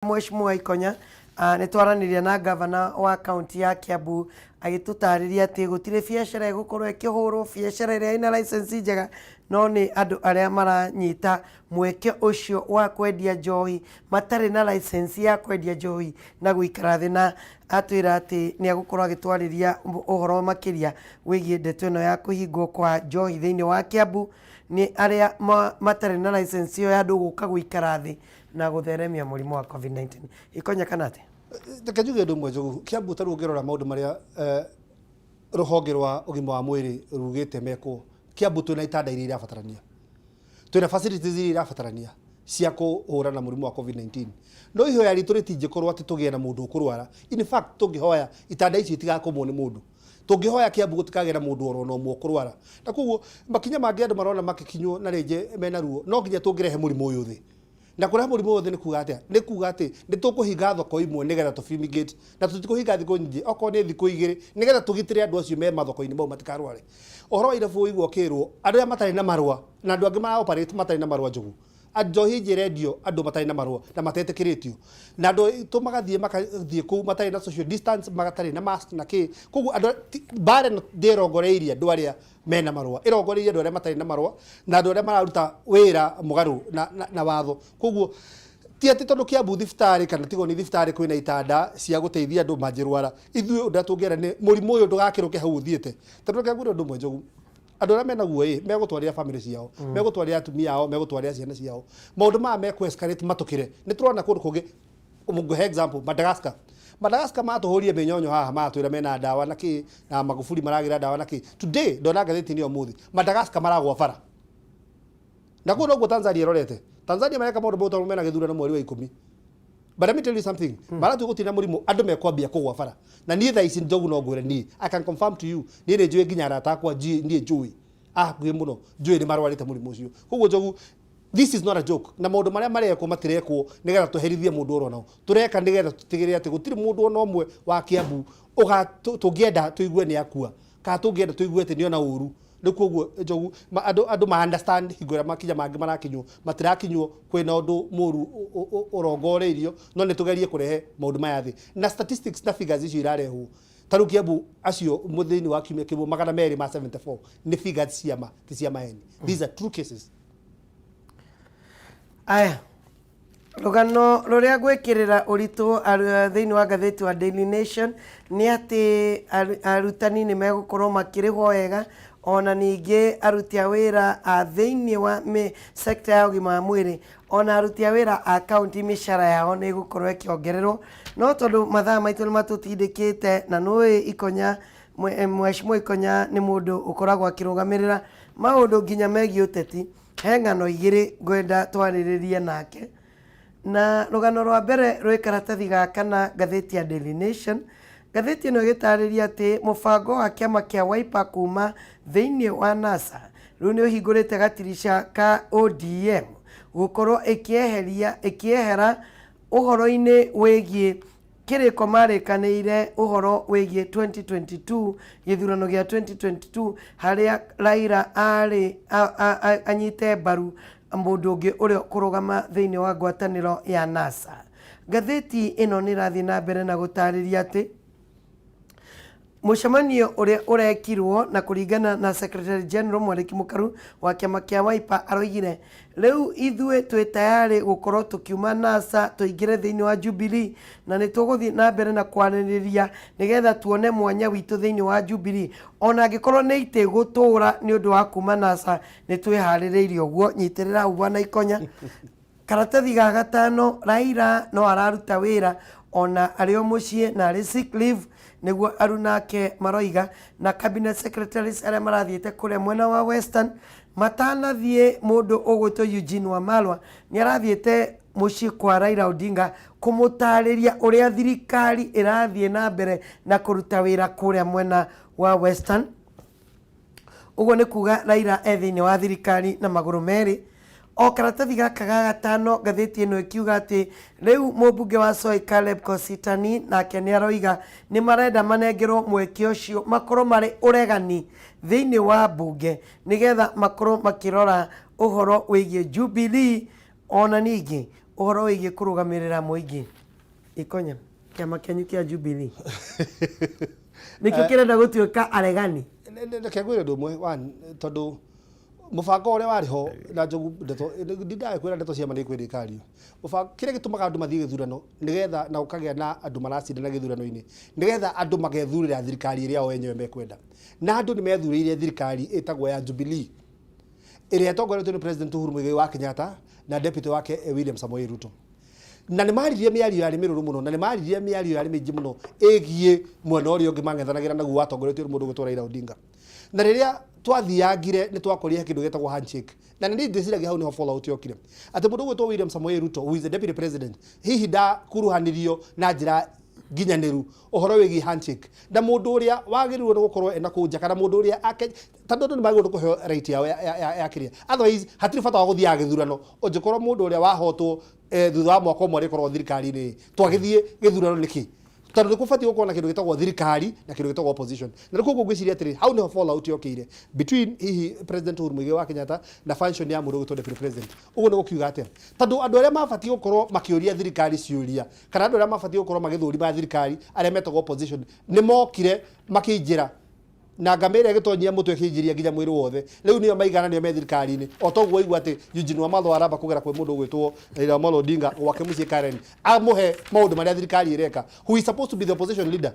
Mheshimiwa Ikonya, nĩ twaranĩria na gavana wa kaunti ya Kiambu agĩtũtarĩria atĩ gũtirĩ biacara ĩgũkorwo ĩkĩhũrwo, biacara ĩrĩa ĩna license njega, no nĩ andũ arĩa maranyita mweke ũcio wa kwendia njohi matarĩ na license ya kwendia njohi na gũikara thĩ, na atwĩra atĩ nĩ egũkorwo agĩtwarĩria ũhoro makĩria wĩgiĩ ndeto ĩno ya kũhingwo kwa njohi thĩinĩ wa Kiambu nĩ arĩa matarĩ na license ĩyo ya andũ gũka gũikara thĩ na gũtheremia mũrimũ wa COVID-19. Ikonya kana atĩa? Reke njuge ũndũ ũmwe, Njogu. Kiambu ta rĩu ũngĩrora maũndũ marĩa rũhonge rwa ũgima wa mwĩrĩ rugĩte mekwo, Kiambu twĩna itanda iria irabatarania, twĩna facilities iria irabatarania cia kũhũrana na mũrimũ wa COVID-19, no ihoya ritũ rĩtingĩkorwo atĩ tũgĩe na mũndũ ũkũrwara. In fact, tũngĩhoya itanda icio itigakomwo nĩ mũndũ. Tũngĩhoya Kiambu gũtikagĩe na mũndũ oro na ũmwe ũkũrwara. Na koguo makinya mangĩ andũ marona magĩkinywo na rĩngĩ mena ruo, no nginya tũngĩrehe mũrimũ ũyũ thĩ. Na kũrehe mũrimũ ũyũ thĩ nĩ kuga atĩa? Nĩ kuga atĩ nĩ tũkũhinga thoko imwe nĩgetha tũ fumigate, na tũtikũhinga thikũ nyingĩ, okorwo nĩ thikũ 2, nĩgetha tũgitĩre andũ acio me mathoko-inĩ mau matikarware. Ũhoro wa irabu ũigua ũkĩrwo andũ arĩa matarĩ na marũa na andũ angĩ mara operate matarĩ na marũa, Njogu. Njohi ingĩ ĩrendio andũ matarĩ na marũa na matetĩkĩrĩtio, na andũ aitũ magathiĩ magathiĩ kũu matarĩ na social distance, matarĩ na mask na kĩ. Koguo andũ mbara ĩno ndĩrongoreirie andũ arĩa mena marũa, ĩrongoreirie andũ arĩa matarĩ na marũa na andũ arĩa mararuta wĩra mũgarũ na watho. Koguo ti atĩ tondũ Kiambu thibitarĩ kana Tigoni thibitarĩ kwĩna itanda cia gũteithia andũ mangĩrwara, ithuĩ ũndũ ũrĩa tũngĩenda nĩ mũrimũ ũyũ ndũgakĩrũke hau ũthiĩte. Tondũ reke ngwĩre ũndũ ũmwe, Njogu, andũ arĩa menaguo ĩ megũtwarĩra famĩlĩ ciao, megũtwarĩra atumia ao, megũtwarĩra ciana ciao. Maũndũ maya mekũ escalate matũkĩre. Nĩ tũrona kũndũ kũngĩ, ngũhe example, Madagascar. Madagascar matũhũrire mĩnyonyo haha, maratwĩra mena ndawa na kĩ, na Magufuli maragĩra ndawa na kĩ. Today ndona ngathĩti-inĩ ũmũthĩ, Madagascar maragwa bara. Na kũu noguo Tanzania ĩrorete. Tanzania mareka maũndũ mau tondũ mena gĩthurano mweri wa 10. But let me tell you something. Maratua gũtirĩ na mũrimũ, andũ mekwambia kũgwa bara. Na niĩ thaa ici, Njogu, no ngwĩre niĩ, I can confirm to you, niĩ nĩ njũĩ nginya arata akwa niĩ njũĩ a hakuhĩ mũno, njũĩ nĩ marwarĩte mũrimũ ũcio. Koguo Njogu, this is not a joke. Na maũndũ marĩa marekwo matirekwo nĩgetha tũherithie mũndũ oro nao. Tũreka nĩgetha tũtigĩrĩre atĩ gũtirĩ mũndũ ona ũmwe wa Kiambu tũngĩenda tũigue nĩ akua, kana tũngĩenda tũigue atĩ nĩ ona ũru. Rĩu koguo Njogu, andũ ma understand hingo ĩrĩa makinya mangĩ marakinywo, matirakinywo kwĩna ũndũ mũru ũrongoreirio, no nĩ tũgerie kũrehe maũndũ maya thĩ. Na statistics na figures icio irarehwo, ta rĩu Kiambu acio thĩinĩ wa kiumia kĩmwe 274 nĩ figures cia ma, ti cia maheni. These are true cases. Aya, rũgano rũrĩa ngwĩkĩrĩra ũritũ thĩinĩ wa ngathĩti wa Daily Nation nĩ atĩ arutani nĩ megũkorwo makĩrĩhwo wega, ona ningĩ aruti a wĩra a thĩinĩ wa sector ya ũgima wa mwĩrĩ, ona aruti a wĩra a kaunti mĩcara yao nĩ ĩgũkorwo ĩkĩongererwo. No tondũ mathaa maitũ nĩ matũtindĩkĩte, na nũĩ Ikonya, Mheshimiwa Ikonya nĩ mũndũ ũkoragwo akĩrũgamĩrĩra maũndũ nginya megiĩ ũteti, he ng'ano igĩrĩ ngwenda twarĩrĩrie nake. Na rũgano rwa mbere rwĩ karatathi ga kana ngathĩti ya Daily Nation. Ngathĩti ĩno ĩgĩtarĩria atĩ mũbango wa kĩama kĩa Wiper kuma thĩinĩ wa NASA rĩu nĩ ũhingũrĩte gatirica ka ODM gũkorwo ĩkĩeheria ĩkĩehera ũhoro-inĩ wĩgiĩ kĩrĩko marĩkanĩire ũhoro wĩgiĩ 2022, gĩthurano gĩa 2022, harĩa Raila arĩ anyite mbaru mũndũ ũngĩ ũrĩa ũkũrũgama thĩinĩ wa ngwatanĩro ya NASA. Ngathĩti ĩno nĩ ĩrathiĩ na mbere na gũtarĩria atĩ mũcemanio ũrĩa ũrekirwo na kũringana na Secretary General Mwaniki Mũkaru wa kĩama kĩa Wiper, aroigire rĩu ithuĩ twĩ tayarĩ gũkorwo tũkiuma NASA tũingĩre thĩinĩ wa Jubilee, na nĩ tũgũthiĩ na mbere na kwarĩrĩria nĩgetha tuone mwanya witũ thĩinĩ wa Jubilee, ona angĩkorwo nĩ itĩ gũtũra nĩ ũndũ wa kuma NASA, nĩ twĩharĩrĩirie ũguo. Nyitĩrĩra hau, bwana Ikonya. Karatathi ga gatano, Raila no araruta wĩra ona arĩ o mũciĩ na arĩ sick leave, nĩguo arunake maroiga. Na cabinet secretaries arĩa marathiĩte kũrĩa mwena wa Western matanathiĩ, mũndũ ũgwĩtwo Eugene Wamalwa nĩ arathiĩte mũciĩ kwa Raila Odinga kũmũtarĩria ũrĩa thirikari ĩrathiĩ na mbere na kũruta wĩra kũrĩa mwena wa Western. Ũguo nĩ kuga Raila e thĩinĩ wa thirikari na magũrũ merĩ. O karatathi gaka ga gatano, ngathĩti ĩno ĩkiuga atĩ rĩu mũmbunge wa Soy Caleb Kositany nake nĩ aroiga nĩ marenda manengerwo mweke ũcio makorwo marĩ ũregani thĩinĩ wa mbunge nĩgetha makorwo makĩrora ũhoro wĩgiĩ Jubilee, ona ningĩ Ũhoro wĩgiĩ kũrũgamĩrĩra mũingĩ, Ikonya, kĩama kĩanyu kĩa Jubilee nĩkĩo kĩrenda gũtuĩka aregani? Reke ngwĩre ũndũ ũmwe, one, tondũ mũbango ũrĩa warĩ ho na Njogu, ndeto ndindaga kwĩra, ndeto cia ma nĩ kwĩrĩ ikario. Mũbango kĩrĩa gĩtũmaga andũ mathiĩ gĩthurano nĩgetha na gũkagĩa na andũ maracindana gĩthurano-inĩ, nĩgetha andũ magethurĩra thirikari ĩrĩa o enyewe mekwenda. Na andũ nĩ methurĩire thirikari ĩtagwo ya Jubilee, ĩrĩa ĩtongoretio nĩ President Uhuru Muigai wa Kenyatta na deputy wake William Samoei Ruto. Na nĩ maririe mĩario yarĩ mĩrũrũ mũno, na nĩ maririe mĩario yarĩ mĩingĩ mũno ĩgiĩ mwena ũrĩa ũngĩ mang'ethanagĩra naguo watongoretio nĩ mũndũ ũgwĩtwo Raila Odinga. Na rĩrĩa twathiangire nĩ twakorire kĩndũ gĩtagwo handshake, na nĩ ndĩciragia hau nĩho fallout yokire, atĩ mũndũ ũgwĩtwo William Samoei Ruto, who is the deputy president, hihi ndakuruhanirio na njĩra nginyanĩru ũhoro wĩgiĩ handshake na mũndũ ũrĩa wagĩrĩirwo nĩ gũkorwo ena kũu nja, kana mũndũ ũrĩa ake, tondũ andũ nĩ magĩrĩirwo nĩ kũheo right yao ya kĩrĩa. Otherwise hatirĩ bata wa gũthiaga gĩthurano ũngĩkorwo mũndũ ũrĩa wahotwo thutha wa mwaka ũmwe arĩkorwo thirikari-inĩ. Twagĩthiĩ gĩthurano nĩkĩ? Tondũ nĩ kũbatiĩ gũkorwo na kĩndũ gĩtagwo thirikari na kĩndũ gĩtagwo opposition. Na koguo ngwĩciria atĩrĩ, hau nĩho fallout yokĩire between hihi President Uhuru Muigai wa Kenyatta na function ya mũndũ ũgwĩtwo deputy president. Ũguo nĩ gũkiuga atĩa? Tondũ andũ arĩa mabatiĩ gũkorwo makĩũria thirikari ciũria, kana andũ arĩa mabatiĩ gũkorwo magĩthũrima thirikari, arĩa metagwo opposition, nĩ mokire makĩingĩra na ngamĩra ĩgĩtonyia mũtwe ĩkĩingĩria nginya mwĩrĩ wothe. Rĩu nĩo maigana, nĩo me thirikari-inĩ. O toguo waigua atĩ Eugene Wamalwa aramba kũgera kwĩ mũndũ ũgwĩtwo Raila Amolo Odinga gwake mũciĩ Karen, amũhe maũndũ marĩa thirikari ĩreka, who is supposed to be the opposition leader,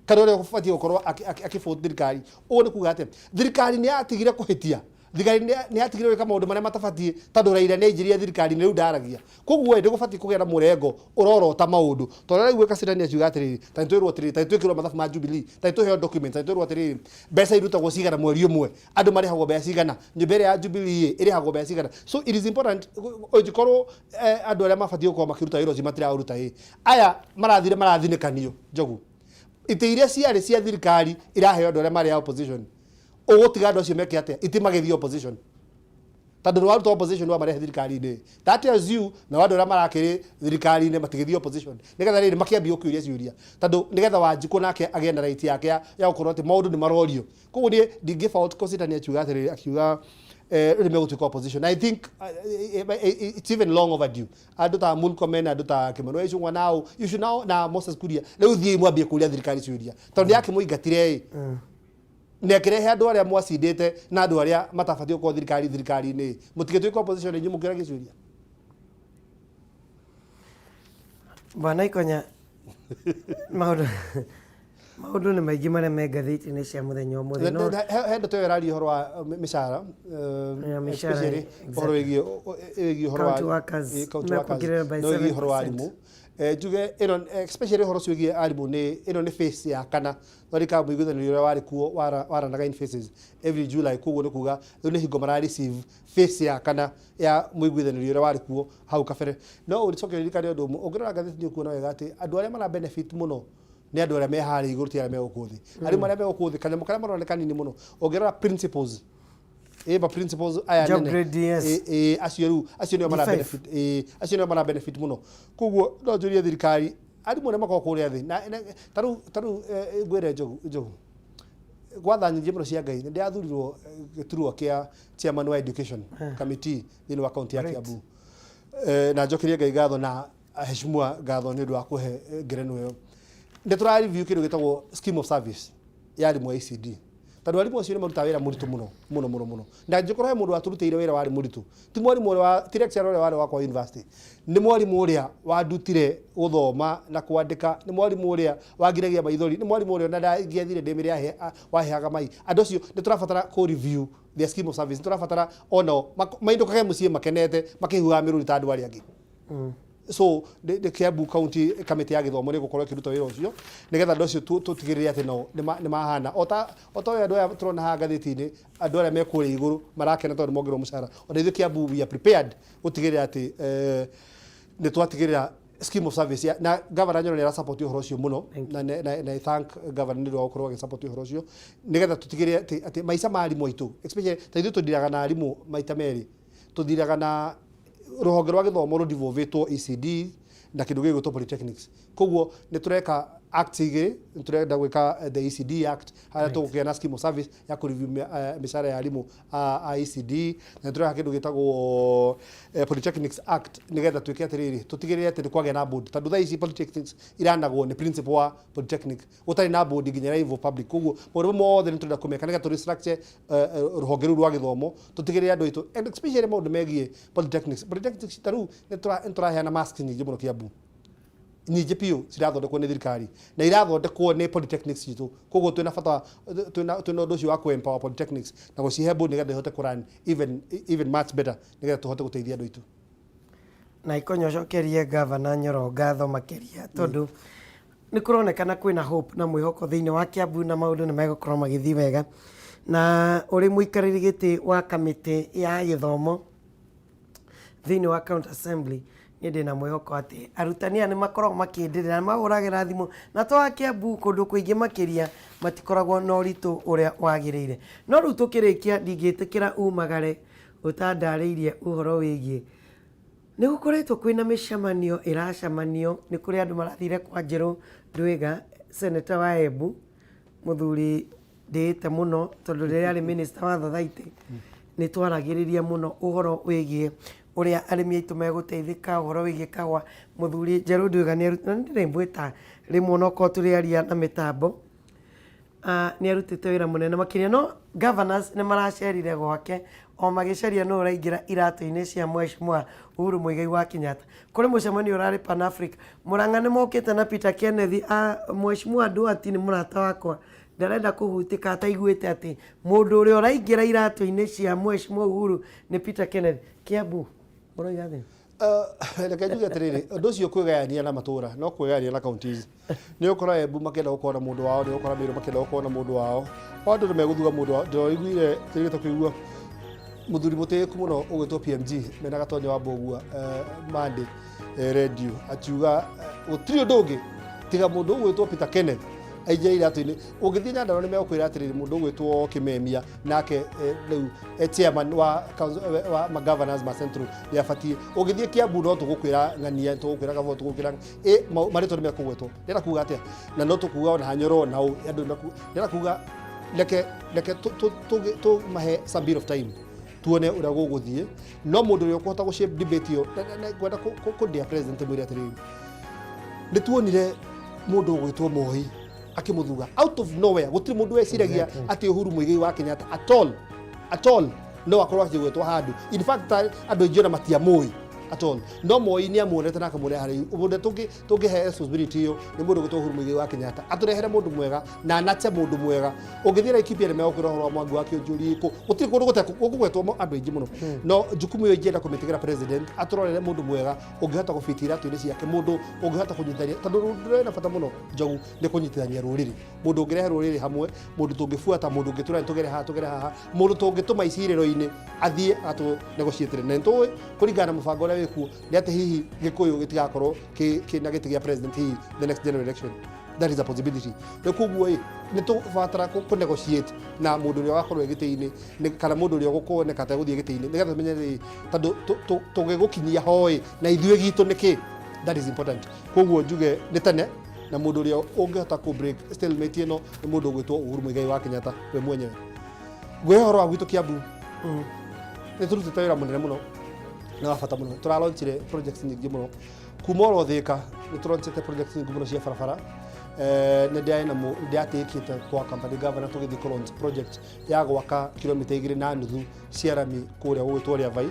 kana ũrĩa ũbatiĩ gũkorwo akĩbũt thirikari. Ũguo nĩ kuga atĩ thirikari nĩ yatigire kũhĩtia, thirikari nĩ yatigire gwĩka maũndũ marĩa matabatiĩ, tondũ Raila nĩ aingĩrire thirikari-inĩ, rĩu ndaragia. Koguo ĩ, nĩ gũbatiĩ kũgĩa na mũrengo ũrorota maũndũ, tondũ rĩu Kasirani akiuga atĩrĩrĩ, ta nĩ twĩrwo atĩrĩrĩ, ta nĩ twĩkĩrwo mathabu ma Jubilee, ta nĩ tũheo documents, ta nĩ twĩrwo atĩrĩrĩ, mbeca irutagwo cigana mweri ũmwe, andũ marĩhagwo mbeca cigana, nyũmba ĩrĩa ya Jubilee ĩ ĩrĩhagwo mbeca cigana. So it is important, ũngĩkorwo andũ arĩa mabatiĩ gũkorwo makĩruta wĩra ũcio matiraũruta, ĩ aya marathire marathinĩkanio. Njogu, itĩ iria ciarĩ cia thirikari iraheo andũ arĩa marĩ a opposition. Ũgũtiga andũ acio meke atĩa? Itĩ magĩthiĩ opposition, tondũ nĩ waruta opposition wamarehe thirikari-inĩ. That tells you na andũ arĩa marakĩrĩ thirikari-inĩ matigĩthiĩ opposition, nĩgetha rĩrĩ makĩambia gũkĩũria ciũria, tondũ nĩgetha Wanjikũ nake agĩe na right yake ya gũkorwo atĩ maũndũ nĩ marorio. Koguo niĩ ndingĩ fault Kositany akiuga atĩrĩrĩ, akiuga rĩu megũtuĩka opposition. I think it's even long overdue. Andũ ta Murkomen, andũ ta Kimani wa Ichung'wa, now you should now, na Moses Kuria, rĩu thiĩi mwambie kũria thirikari ciũria, tondũ nĩ yakĩmũingatire ĩ na ĩkĩrehe andũ arĩa mwacindĩte na andũ arĩa matabatiĩ gũkorwo thirikari-inĩ. Mũtigĩtuĩka opposition inyuĩ mũkĩũragia ciũria. Bwana Ikonya, maũndũ nĩ maingĩ marĩa me ngathĩti-inĩ cia mũthenya ũmũthĩ, no He ndeto ĩyo ĩraria ũhoro wa mĩcara, Ya, mĩcara, especially ũhoro wĩgiĩ ũhoro wa County workers, county workers, mekuongerera by na wĩgiĩ ũhoro wa 7%. arimũ. Njuge ĩno, especially ũhoro ũcio wĩgiĩ arimũ, nĩ ĩno nĩ phase ya kana twarika mũiguithanĩrio ũrĩa warĩ kuo waranaga in phases every July. Koguo nĩ kuga rĩu nĩ hingo mara receive phase ya kana ya mũiguithanĩrio ũrĩa warĩ kuo hau kabere. No ũcoke ũririkane ũndũ ũmwe, ũngĩrora ngathĩti nĩ ũkuona wega atĩ andũ arĩa mara benefit mũno nĩ andũ arĩa me harĩa igũrũ, ti arĩa me gũkũ thĩ. Arimũ arĩa me gũkũ thĩ, kanyamũ karĩa marona nĩ kanini mũno. Ũngĩrora principals, ĩ principals aya Job nene grade, yes. ĩ acio rĩu, acio nĩo mara D5. benefit, ĩ acio nĩo mara benefit mũno. Koguo no njũrie thirikari, arimũ arĩa makoragwo kũrĩa thĩ na tarĩu ngwĩre Njogu, gwatha nyingĩ mũno cia Ngai, nĩ ndĩrathurirwo gĩturwa kĩa chairman wa education committee thĩinĩ wa kaunti ya Kiambu. Na njokerie Ngai ngatho na heshimua ngatho nĩ ũndũ wa kũhe ngerenwa ĩyo. Nĩ tũra review kĩndũ gĩtagwo scheme of service ya arimũ a ECD, tondũ arimũ acio nĩ marutaga wĩra mũritũ mũno mũno mũno mũno. Na angĩkorwo he mũndũ watũrutĩire wĩra warĩ mũritũ, ti mwarimũ ũrĩa wa ti lecturer ũrĩa warĩ wakwa university, nĩ mwarimũ ũrĩa wandutire gũthoma na kwandĩka, nĩ mwarimũ ũrĩa wangiragia maithori, nĩ mwarimũ ũrĩa ona ndangĩathire ndĩmĩre waheaga mai. Andũ acio nĩ tũrabatara kũ review their scheme of service. Nĩ tũrabatara onao mainũkage mũciĩ makenete, makĩhuhaga mĩrũri ta andũ arĩa angĩ. So nĩ Kiambu County kamĩtĩ ya gĩthomo nĩ ĩgũkorwo ĩkĩruta wĩra ũcio, nĩgetha andũ acio tũtigĩrĩre atĩ nao nĩ mahana o ta ũrĩa andũ aya tũrona haha ngathĩti-inĩ, andũ arĩa me kũrĩa igũrũ marakena tondũ nĩ mongererwo mũcara. Ona ithuĩ Kiambu we are prepared gũtigĩrĩra atĩ nĩ twatigĩrĩra scheme of service ya, na governor Nyoro nĩ arasupport ũhoro ũcio mũno, na I thank governor nĩ ũndũ wa gũkorwo agĩsupport ũhoro ũcio, nĩgetha tũtigĩrĩre atĩ maica ma arimũ aitũ, especially ta ithuĩ tũndiraga na arimũ maita merĩ, tũthiraga na rũhonge rwa gĩthomo rũdevolvĩtwo ECD na kĩndũ gĩgwĩtwo polytechnics. Koguo nĩ tũreka Act igĩrĩ nĩ tũrenda gwĩka the ECD Act, harĩa tũgũkĩgĩa na scheme of service ya kũ review mĩcara ya arimũ a ECD, na nĩ tũreka kĩndũ gĩtagwo Polytechnics Act, nĩgetha twĩke atĩrĩrĩ, tũtigĩrĩre atĩ nĩ kwagĩa na board, tondũ thaa ici polytechnics iranagwo nĩ principal wa polytechnic, gũtarĩ na board nginya ĩra involve public. Koguo maũndũ mothe nĩ tũrenda kũmeka nĩgetha tũ restructure rũhonge rũu rwa gĩthomo, tũtigĩrĩre andũ aitũ, and especially maũndũ megiĩ polytechnics. Polytechnics ta rĩu nĩ tũraheana masks nyingĩ mũno Kiambu, nyingĩ biũ, cirathondekwo nĩ thirikari na irathondekwo nĩ polytechnics citũ. Koguo twĩna bata, twĩna ũndũ ũcio wa kũ empower polytechnics na gũcihe board nĩgetha ihote kũ run even much better, nĩgetha tũhote gũteithia andũ aitũ. Na ikonyo cokerie Gavana Nyoro ngatho makĩria, tondũ nĩ kũronekana kwĩna hope na mwĩhoko thĩinĩ wa Kiambu na maũndũ nĩ megũkorwo magĩthiĩ wega. Na ũrĩ mũikarĩri gĩtĩ wa kamĩtĩ ya gĩthomo thĩinĩ wa county assembly, niĩ ndĩna mwĩhoko atĩ arutani aya nĩ makoragwo makĩndĩrĩra na mahũragĩra thimũ na twa Kiambu kũndũ kũingĩ makĩria matikoragwo na ũritũ ũrĩa wagĩrĩire. No rĩu tũkĩrĩkia, ndingĩtĩkĩra umagare ũtandarĩirie ũhoro wĩgiĩ nĩ gũkoretwo kwĩna mĩcemanio ĩracemanio. Nĩ kũrĩ andũ marathire kwa Njerũ Ndwiga, seneta wa Embu, mũthuri ndĩĩte mũno, tondũ rĩrĩa arĩ minister wa Thothaitĩ nĩ twaragĩrĩria mũno ũhoro wĩgiĩ ũrĩa arĩmi aitũ megũteithĩka, ũhoro wĩgiĩ kahũa. Mũthuri Njerũ Ndwiga nĩ na ndĩrĩmwĩta rĩmwe onokorwo tũrĩaria na mĩtambo, nĩ arutĩte wĩra mũnene makĩria. No governors nĩ maracerire gwake o magĩcaria nũ ũraingĩra iratũ-inĩ cia Mheshimiwa Uhuru Muigai wa Kenyatta. Kũrĩ mũcemanio ũrarĩ Pan Africa Murang'a, nĩ mokĩte na Peter Kenneth. Mheshimiwa Duati nĩ mũrata wakwa, ndarenda kũhutĩka ataiguĩte atĩ mũndũ ũrĩa ũraingĩra iratũ-inĩ cia Mheshimiwa Uhuru nĩ Peter Kenneth. Kiambu mũroiga atĩa? Reke njuge atĩrĩrĩ, ũndũ ũcio kwĩgayania na matũra no kwĩgayania na counties, nĩ ũkora Embu makĩenda gũkorwo na mũndũ wao, nĩ ũkora Meru makĩenda gũkorwo na mũndũ wao, o andũ nĩ megũthuga mũndũ wao. Ndĩraiguire tũrĩgĩte kũigua mũthuri mũtĩĩku mũno ũgwĩtwo PMG mena Gatonyo wa Mbũgua Monday radio akiuga gũtirĩ ũndũ ũngĩ tiga mũndũ ũgwĩtwo Peter Kenneth aingĩre iratũ-inĩ. Ũngĩthiĩ Nyandarua nĩ megũkwĩra atĩrĩrĩ, mũndũ ũgwĩtwo Kĩmemia nake rĩu chairman wa council, wa ma governors ma Central nĩ abatiĩ. Ũngĩthiĩ Kiambu no tũgũkwĩra ng'ania, tũgũkwĩra Gabo, tũgũkwĩra marĩtwa nĩ mekũgwetwo. Ndĩrenda kuga atĩa? Na no tũkuga ona Hanyoro na ũ andũ ndĩrenda kuga reke tũmahe some bit of time tuone ũrĩa gũgũthiĩ. No mũndũ ũrĩa ũkũhota gũ shape debate ĩyo, ngwenda kũndĩa president mwĩre atĩrĩrĩ, nĩ tuonire mũndũ ũgwĩtwo Moi akĩmũthuga out of nowhere. Gũtirĩ mũndũ weciragia atĩ Uhuru Muigai wa Kenyatta at all no akorwo akĩgwetwo handũ. In fact, andũ aingĩ ona matiamũĩ at all, no Moi nĩ amuonete na akamũrehe harĩ mũndũ. Tũngĩhe responsibility ĩyo nĩ mũndũ ũgwĩtwo Uhuru Muigai wa Kenyatta, atũrehere mũndũ mwega na anache mũndũ mwega. Ũngĩthiĩ Laikipia nĩ megũkwĩra ũhoro wa Mwangi wa Kĩũnjũri kũ gũtirĩ kũndũ gũkũgwetwo andũ aingĩ mũno. No jukumu ĩyo ingĩenda kũmĩtigĩra president, atũrorere mũndũ mwega ũngĩhota gũbiti iratũ-inĩ ciake, mũndũ ũngĩhota kũnyitithania, tondũ ũndũ ũrĩa wĩna bata mũno, Njogu, nĩ kũnyitithania rũrĩrĩ, mũndũ ũngĩrehe rũrĩrĩ hamwe, mũndũ tũngĩbuata, mũndũ ũngĩtũra tũgere haha tũgere haha, mũndũ tũngĩtũma icirĩro-inĩ athiĩ atũ negotiate. Na nĩtũĩ kũringana na mũbango ũrĩa wĩkuo nĩ atĩ hihi Gĩkũyũ gĩtigakorwo kĩna gĩtĩ gĩa president hihi the next general election. That is a possibility. Rĩu koguo ĩ nĩ tũbatara kũ negotiate na mũndũ ũrĩa ũgakorwo e gĩtĩ-inĩ kana mũndũ ũrĩa ũgũkoneka ta gũthiĩ gĩtĩ-inĩ, nĩgetha tũmenye rĩ tondũ tũgĩgũkinyia hoe na ithuĩ gitũ nĩ kĩ. That is important. Koguo njuge nĩ tene, na mũndũ ũrĩa ũngĩhota kũ break stalemate ĩno nĩ mũndũ ũgwĩtwo Uhuru Muigai wa Kenyatta we mwenyewe. Ngwĩhe ũhoro wa gwitũ Kiambu, nĩ tũrutĩte wĩra mũnene mũno na wa bata mũno. Tũralaunchire projects nyingĩ mũno kuma oro Thĩka, nĩ tũlaunchĩte projects nyingĩ mũno cia barabara. Nĩ ndĩarĩ na ndĩatĩkĩte kwa company governor tũgĩthiĩ kũ launch project ya gwaka kilomita 2.5 cia rami kũrĩa gũgwĩtwo Rĩavai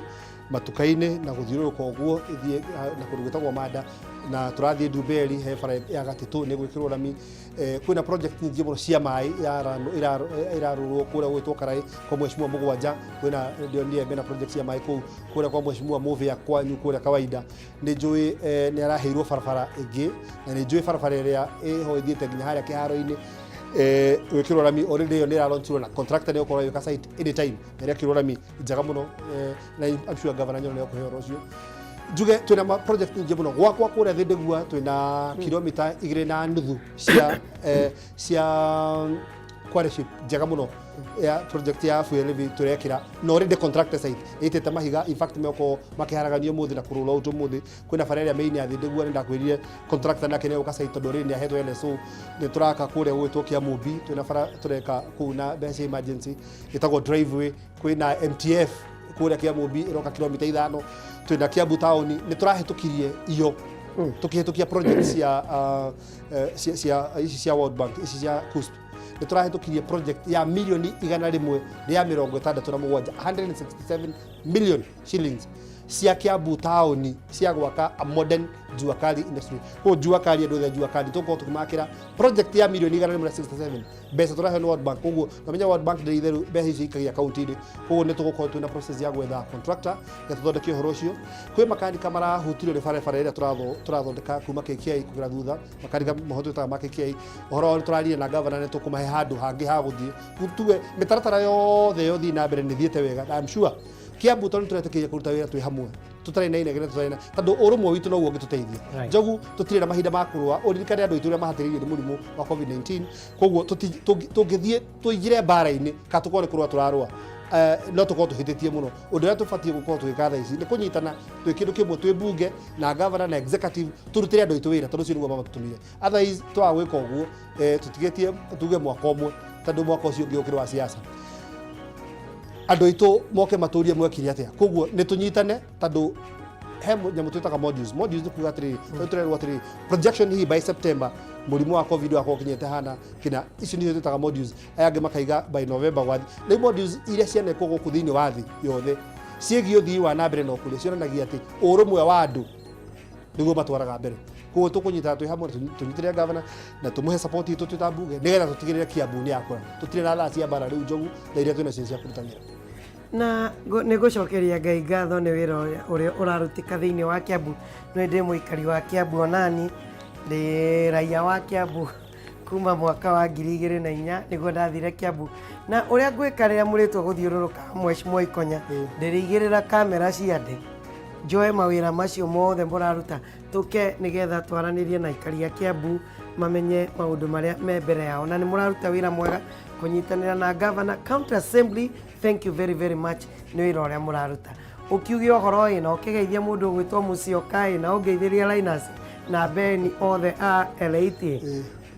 matuka-inĩ na gũthiũrũrũka ũguo ĩthiĩ na kũndũ gwĩtagwo Manda, na tũrathiĩ Ndumberi he bara ya Gatitũ nĩ gwĩkĩrwo rami. Kwĩna project nyingĩ mũno cia maĩ irarũrwo kũrĩa gwĩtwo Karai kwa Mheshimiwa Mũgwanja. Kwĩna ndionire mena project cia maĩ kũu kũrĩa kwa Mheshimiwa Mũvĩa kwanyu kũrĩa kawaida. Nĩ njũĩ nĩ araheirwo barabara ĩngĩ, na nĩ njũĩ barabara ĩrĩa ĩho ĩthiĩte nginya harĩa kĩharo-inĩ gwĩkĩrwo rami already. Ĩyo nĩ ĩralaunchirwo na contractor nĩ ũkorwo agĩũka site anytime na ĩrekĩrwo rami njega mũno, na I'm sure Governor Nyoro nĩ ekũhe ũhoro ũcio. Njuge twĩna ma project nyingĩ mũno gwakwa kũrĩa Thĩndĩgua, twĩna kilomita 2.5 cia Kware ship njega mũno ya project ya fuel levy tũrekĩra na already contractor site ĩtĩte mahiga. In fact, mekorwo makĩharaganio ũmũthĩ na kũrũra out ũmũthĩ. Kwĩna bara ĩrĩa main ya thĩ ndĩguo nĩndakwĩrire contractor nake nĩ egũka site tondũ already nĩ ahetwo LSO. Nĩ tũraka kũrĩa gũgwĩtwo Kĩamũmbi, twĩna bara tũreka kũu na mbeca cia emergency ĩtagwo driveway. Kwĩna MTF kũrĩa Kĩamũmbi ĩroka kilomita 5. Twĩna Kiambu town nĩ tũrahĩtũkirie iyo tũkĩhĩtũkia project cia cia ici cia World Bank, ici cia KUSP. Nĩ tũrahĩtũkirie project ya mirioni 167, 167 million shillings cia Kiambu town cia gwaka a modern jua kali industry. Koguo jua kali, andũ othe a jua kali tũgũkorwo tũkĩmakĩra project ya mirioni 167, mbeca tũraheo nĩ World Bank. Koguo namenya World Bank ndĩrĩ itheru, mbeca icio ikagia kaunti-inĩ. Koguo nĩ tũgũkorwo twĩna process ya gwetha contractor ya tũthondeke ũhoro ũcio. Kwĩ makanika marahutirio nĩ barabara ĩrĩa tũrathondeka kuma KKI kũgera thutha, makanika moho twĩtaga ma KKI. Ũhoro wao nĩ tũrarire na gavana, nĩ tũkũmahe handũ hangĩ ha gũthiĩ. Tuge mĩtaratara yothe yothiĩ na mbere, nĩ thiĩte wega, na I'm sure Kiambu tondũ nĩ tũretĩkĩria kũruta wĩra twĩ hamwe, tũtarĩ na inegene, tũtarĩ na tondũ ũrũmwe witũ noguo ũngĩtũteithia. Njogu, tũtirĩ na mahinda ma kũrũa. Ũririkane andũ aitũ ũrĩa mahatĩrĩirio nĩ mũrimũ wa COVID-19. Koguo tũngĩthiĩ tũingĩre mbara-inĩ kana tũkorwo nĩ kũrũa tũrarũa, no tũkorwo tũhĩtĩtie mũno. Ũndũ ũrĩa tũbatiĩ gũkorwo tũgĩka thaa ici nĩ kũnyitana twĩ kĩndũ kĩmwe, twĩ mbunge na gavana na executive, tũrutĩre andũ aitũ wĩra tondũ ũcio nĩguo mamatũtũmire. Otherwise twaga gwĩka ũguo, tũtigĩtie tuge mwaka ũmwe, tondũ mwaka ũcio ũngĩ ũkĩrĩ wa siasa, andũ aitũ moke matũrie mwekire atĩa. Koguo nĩ tũnyitane tondũ he nyamũ twĩtaga modules. Modules nĩ kuga atĩrĩrĩ, tondũ tũrerwo atĩrĩrĩ, projection hihi by September mũrimũ wa COVID wakorwo ũkinyĩte hana kĩna. Icio nĩcio twĩtaga modules. Aya angĩ makaiga by November gwathi. Rĩu modules iria cianekwo gũkũ thĩinĩ wa thĩ yothe ciĩgiĩ ũthii wa na mbere na ũkũria cionanagia atĩ ũrũmwe wa andũ nĩguo matwaraga mbere. Koguo tũkũnyitana twĩ hamwe, tũnyitĩrĩre gavana na tũmũhe support itũ twĩ ta mbunge nĩgetha tũtigĩrĩre Kiambu nĩ yakũra. Tũtirĩ na thaa cia mbara rĩu, Njogu, na iria twĩnacio cia kũruta wĩra. Na nĩ ngũcokeria Ngai ngatho nĩ wĩra ũrĩa ũrarutĩka thĩinĩ wa Kiambu. Nĩ ndĩ mũikari wa Kiambu, onani ndĩ raia wa Kiambu kuma mwaka wa 2004 nĩguo ndathire Kiambu. Na ũrĩa ngwĩka rĩrĩa mũrĩtwo gũthiũrũrũka, Mheshimiwa Ikonya, ndĩrĩigĩrĩra kamera cia ndĩ njoe mawĩra macio mothe mũraruta, tũke nĩgetha twaranĩrie na aikari a Kiambu mamenye maũndũ marĩa me mbere yao. Na nĩ mũraruta wĩra mwega kũnyitanĩra na governor, county assembly. Thank you very very much nĩ wĩra ũrĩa mũraruta. Ũkiuge ũhoro ĩ na ũkĩgeithia mũndũ ũgwĩtwo Mũcioka ĩ na ũngeithĩria Linus na Beni othe a L8,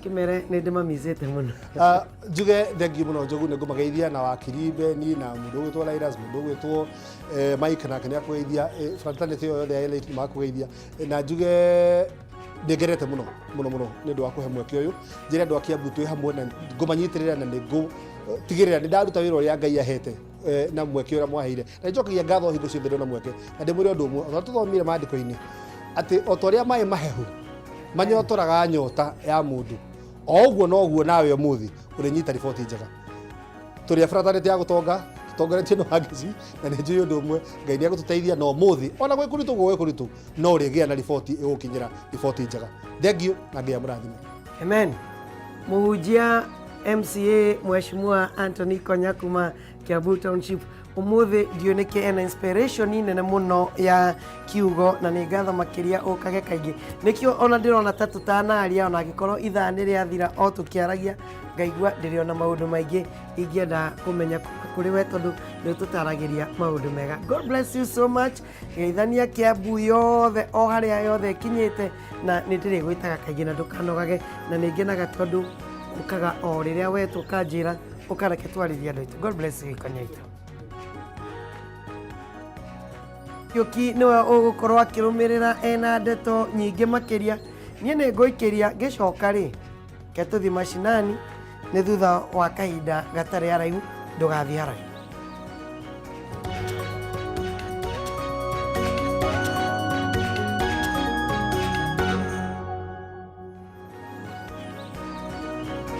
kĩmere nĩ ndĩmamicĩte mũno. Ah, njuge thengiũ mũno, Njogu. Nĩ ngũmageithia na wakiri Beni na mũndũ ũgwĩtwo Linus, mũndũ ũgwĩtwo Mike nake nĩ akũgeithia, fraternity ĩyo yothe ya Elite nĩ makũgeithia. Na njuge nĩ ngenete mũno mũno mũno nĩ ũndũ wa kũhe mweke ũyũ njĩre andũ a Kiambu twĩ hamwe na ngũmanyitĩrĩra na nĩ ngũtigĩrĩra nĩ ndaruta wĩra ũrĩa Ngai ahete na mweke ũrĩa mwaheire. Na nĩnjokagia ngatho hingo ciothe ndona mweke. Na ndĩmwĩre ũndũ ũmwe, o ta tũthomire maandĩko-inĩ atĩ o ta ũrĩa maĩ mahehu manyotoraga nyota ya mũndũ, o ũguo noguo nawe ũmũthĩ ũrĩnyita riboti njega. Tũrĩ a fraternity ya gũtonga tũtongoretio nĩ Wangeci, na nĩ njũĩ ũndũ ũmwe, Ngai nĩ egũtũteithia na ũmũthĩ ona gwĩ kũritũ ũguo gwĩ kũritũ no ũrĩgĩa na riboti ĩgũkinyĩra, riboti njega. Thengiũ na Ngai amũrathime. Amen. Mũhunjia MCA Mheshimiwa Anthony Konya kuma Kiambu Township, ũmũthĩ ndiũĩ nĩkĩ ena inspiration nene mũno ya kiugo, na nĩ ngatho makĩria. Ũkage kaingĩ, nĩkĩo ona ndĩrona ta tũtanaria, ona angĩkorwo ithaa nĩ rĩathira o tũkĩaragia, ngaigua ndĩrĩ ona maũndũ maingĩ ingĩenda kũmenya kuma kũrĩ we tondũ nĩ ũtũtaragĩria maũndũ mega. God bless you so much. Geithania Kiambu yothe o harĩa yothe ĩkinyĩte, na nĩ ndĩrĩgwĩtaga kaingĩ na ndũkanogage, na nĩ ngenaga tondũ ũkaga o rĩrĩa wetwo ũkanjĩra ũkareke twarĩrie andũ aitũ. God bless you, Ikonya itũ. Kĩũki nĩwe ũgũkorwo akĩrũmĩrĩra ena ndeto nyingĩ makĩria. Niĩ nĩ ngũikĩria ngĩcoka rĩ ke tũthiĩ macinani nĩ thutha wa kahinda gatarĩ haraihu. Ndũgathiĩ haraihu.